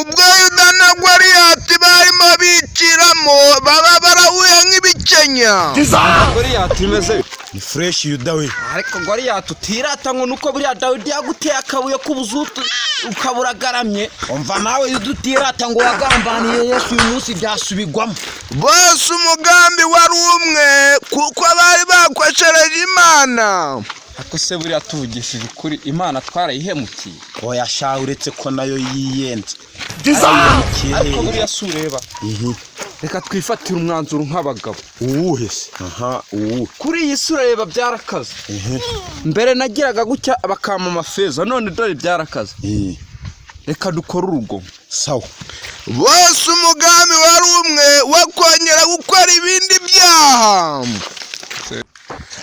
Ubwo Yuda na Goliyati barimo biciramo, baba barahuye nk'ibikenya. Goliyati, imeze? Ni fresh, Yuda we. Ariko Goliyati, utirata ngo nuko buriya Dawidi yaguteye akabuye k'ubuzutu ukaba uragaramye. Umva nawe Yuda, utirata ngo wagambaniye Yesu, uyu munsi byasubigwamo. Bose umugambi wari umwe, kuko bari bakoshereje Imana. Ariko se buriya tuvugishije ukuri, Imana twarayihemukiye? Oya sha, uretse ko nayo yiyenze. Ariko buriya si ureba, reka twifatire umwanzuro nk'abagabo. Uwuhe se? Aha, uwuhe? Kuri iyi si urareba byarakaze. Mbere nagiraga gutya bakampa amafeza, none dore byarakaze. Reka dukore urugomo. Sawa. Bose umugambi wari umwe wo kongera gukora ibindi byaha.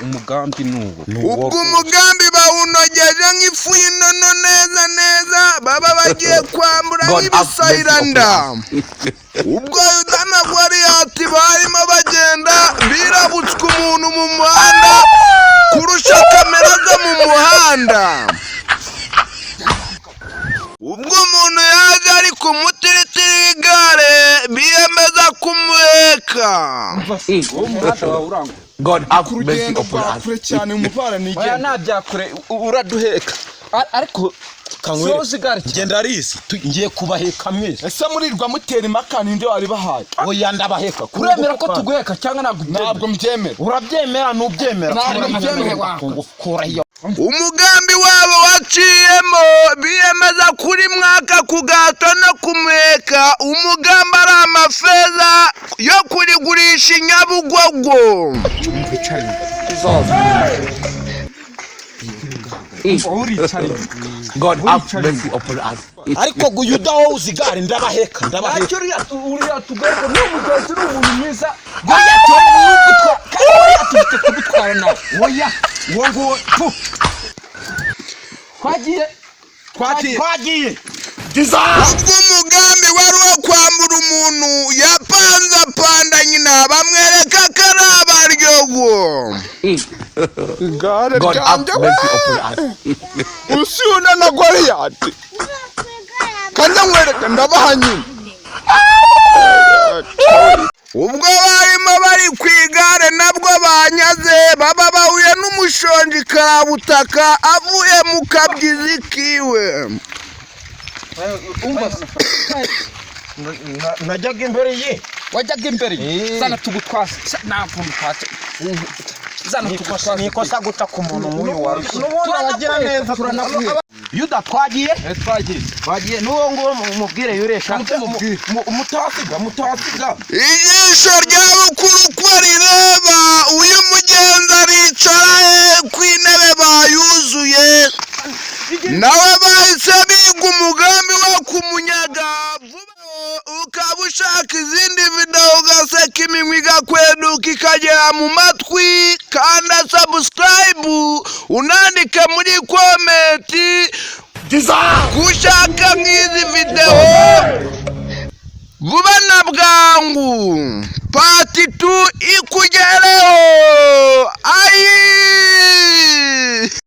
Umugambi ni uwo. Ubwo umugambi bawunogeje nk'ifu y'inono neza neza, baba bagiye kwambura nk'ibisayiranda. Ubwo Yuda na Goliyati barimo bagenda, birabutswe umuntu mu muhanda kurusha kamera zo mu muhanda. Ubwo umuntu yaje ari ku mutiritiri w'igare, biyemeza kumuheka. Wowe umuhanda wawe urangwa. God have Ku mercy rugendo upon rwa us. kure cyane, umuvara Oya. nigenda. Nta byakure, uraduheka. Ariko soza igare cyane. Ngenda risi, ngiye kubaheka mwese. Ese murirwa mutera impaka, ninde waribahaye? Oya, ndabaheka. Uremera ko tuguheka cyangwa ntabwo ubyemera? Ntabwo mbyemera. Urabyemera ntubyemera? Ntabwo mbyemera. Kura iyo. Umugambi wabo waciyemo, biyemeza kuri mwaka ku gato no kumuheka. Umugambi ari amafeza yo kurigurisha i Nyabugogo. Wowe uricariye. God have mercy upon us. Ariko Yuda, wowe uzi igare, ndabaheka, ndabaheka. Ntacyo, uriya tugaruka ni umugenzi, ni umuntu mwiza. Goliyati wowe ni ugutwara, kandi Goliyati ufite kugutwara nawe. Oya, uwo nguwo pu. Twagiye. Twagiye. Twagiye. Ubwo umugambi wari uwo kwambura umuntu, yapanze apanda nyina, bamwereka ko ari abaryogo. Igare God have ryanjye we! mercy upon us. Usiyuna na Goliyati kajya nkwereka, ndabaha nyine. Ubwo barimo bari ku igare, nabwo banyaze, baba bahuye n'umushonji karabutaka avuye mu kabyizi kiwe. Umva se. Najyaga imbere ye. Wajyaga imbere ye? Zana tugutwase, ntabwo mutwase, zana tugutwase. Ni ikosa guca ku muntu nk'uyu warushye. N'ubundi abagira neza, turanaguheka. Yuda, twagiye. Twagiye. Twagiye n'uwo nguwo, mubwire yuresha. Mutasiga, mutasiga. Ijisho rya bukuru uko rireba, uyu mugenzi aricara he ku intebe bayuzuye? Nawe bahise biga umugambi wo kumunyaga vuba. Ukaba ushaka izindi videwo, ugaseka iminwa igakweduka ikagera mu matwi, kanda subscribe, unandike muri comment gushaka nk'izi videwo vuba na bwangu, part 2 ikugereho ayi.